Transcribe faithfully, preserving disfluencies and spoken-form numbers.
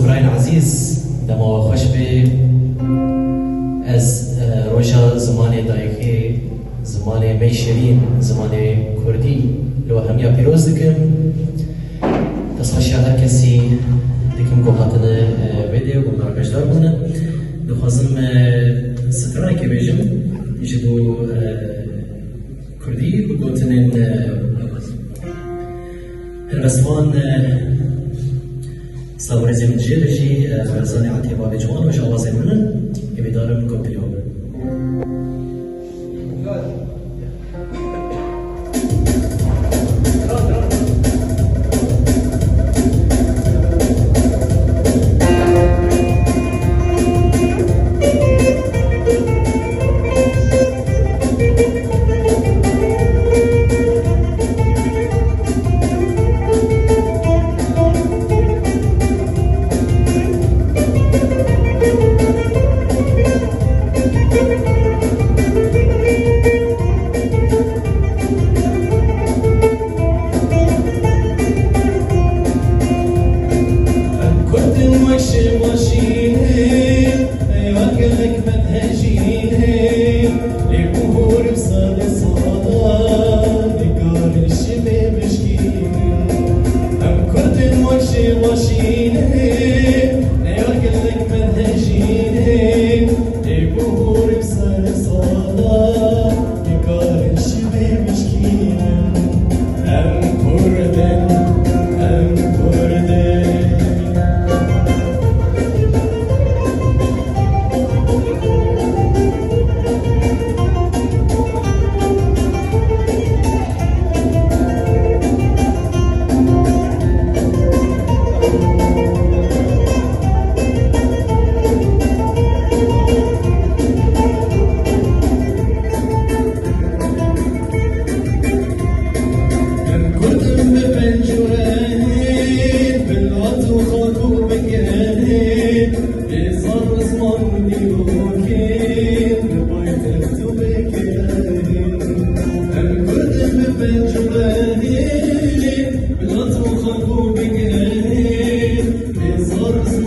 Rayên ezîz, dema we xweş be. Ez, e, roja zimanê dayikê, zimanê me şirîn, zimanê kurdî li we hemiya pîroz dikim. Destxweşiya her kesî dikim ku hatine, e, vê dê û me beşdar bûne. Dixwazim, e, stranekê bêjim ji bo, e, kurdî bi gotinên, e, helbestvan, e, Sabrêzê min jê re jî, e, xwezanê Etê Bavê Ciwan û ji awazên min in, hêvîdar im ku bi dî ve bin. Em Kurd in wek şêma şînê, eywa gelek me dihejînê, lê bihûr bi sedê sala, nikarin ji vê bişkînin. Em Kurd in wek şêma şînê, eywa gelek me dihejînê, lê bihûr bi sedê sala, nikarin ji vê bişkînin. Em Kurd in, em Kurd in. Em Kurd in bi penc û rengên, bi lat û xak û bi genên, bi zar û ziman û dîrokên, bi paytext û bi kêlên. Em Kurd in bi penc û rengên, bi lat û xak û bi genên, bi zar û